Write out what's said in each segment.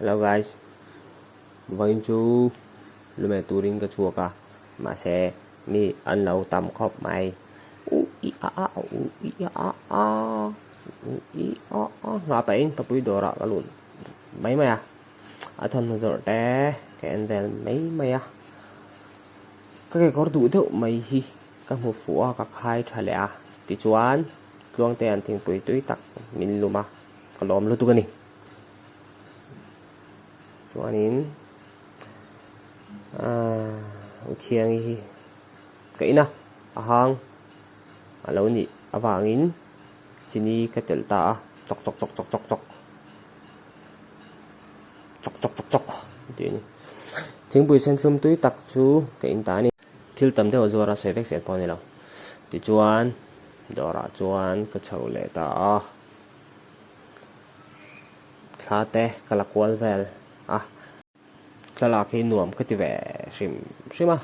Hello guys, vawiin chu lume turin ka chhuak a, mahse mi an lo tam khawp mai. U i a a u i a a u i a a nghah pahin papui dawrah ka lut mai mai a, a thawmhnaw zawrh te ka en vel mai mai a, ka kekawr duh deuh mai hi ka hmu fuh a ka khai tha leh a, tichuan Tluangte an thingpui tui tak min lum a, ka lawm lutuk a ni. Chuanin aaa u Thiangi hi ka in a, a hang a lo nih avangin chini ka telh ta a, chawk chawk chawk chawk chawk chawk chawk chawk chawk chawk tih a ni. Thingpui senthlum tui tak chu ka in ta a ni. Thil tam deuh a zuar a, sawi vek zel pawh a ni lo. Tichuan dawrah chuan ka chho leh ta a. Thla te ka la kual vel a. Thlalak hi nuam ka ti ve hrim hrim a.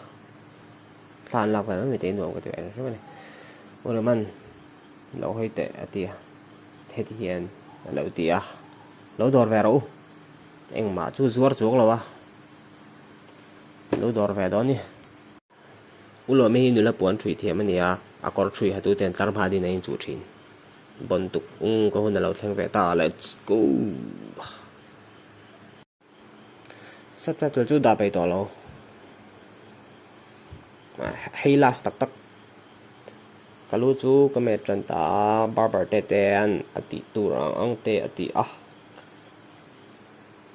Thla an lak vel mai mai te hi nuam ka ti ve hrim hrim a ni. U Raman lo hawi teh a ti a, heti hian a lo ti a, lo dawr ve rawh u, engmah chu zuar chuang lo a, lo dawr ve dawn ni. U Lawmi hi nula puan ṭhui thiam a ni a, a kawr ṭhui hatute an tlar hma din a inchuh ṭhin. Bon tuk ung ka hun a lo thleng ve ta, let's go! Subtitle chu dah peih tawh lo. Hei last tak tak. Ka lu chu ka met ṭan ta a, barber te te an a tih tur ang ang te a ti a.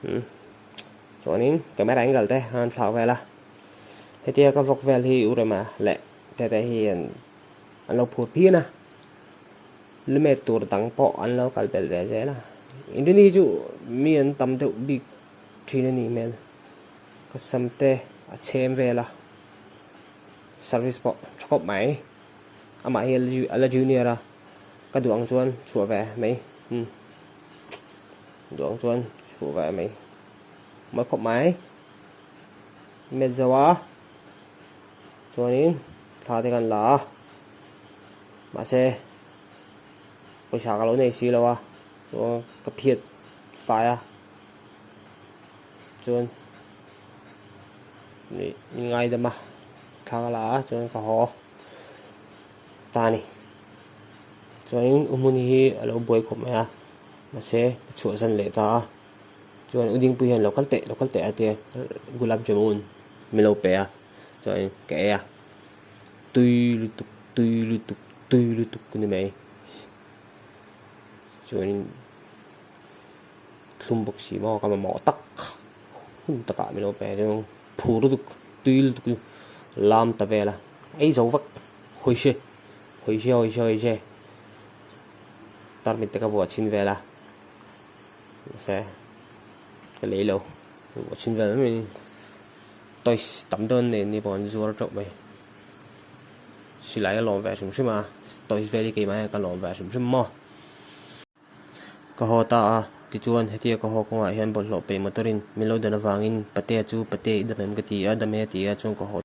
Umm chuanin camera angle te a han thlak vel a. Hetia ka vawk vel hi U Rema leh Tete hian an lo phur phian a, lumet tur dang pawh an lo kal belh ve zel a. Inrini chu mi an tam deuh bik thin a nih hmel. Ka sam te a chhem vel a, service pawh tha khawp mai. Amah hi a la junior a, ka duh ang chuan chhuah ve mai. Umm duh ang chuan chhuah ve mai. Mawi khawp mai. Met zo a chuanin thla te kan la a mahse pawisa ka lo nei si lo a chuan ka phiat fai a chuan min ngaidam a thla ka la a chuan ka haw ta a ni chuanin u hmun hi a lo buai khawp mai a mahse ka chhuahsan leh ta a. Chuan u Dingpui hian lo kal teh lo kal teh a tia gulab jamun min lo pe a chuan ka ei a tui lutuk tui lutuk tui lutuk a ni mai chuanin thlum bawk si maw ka mamawh tak hun takah min lo pe a chuan phur lutuk tui lutuk chu lam ta vel a ei zo vek hawi se hawi se hawi se hawi se tarmit te ka vuah chhin vel a. Mahse ka lei lo a chhin vel mai mai a ni toys tam dawn nen ni pawh an zuar teuh mai silai a lawm ve hrim hrim a toys vel hi keimah hian ka lawm ve hrim hrim maw ka haw ta a tichuan hetia ka haw kawngah hian bawlhhlawh peih motor in min lo dan avangin patea chu pate i dam em ka ti a dam e a ti a chuan ka haw.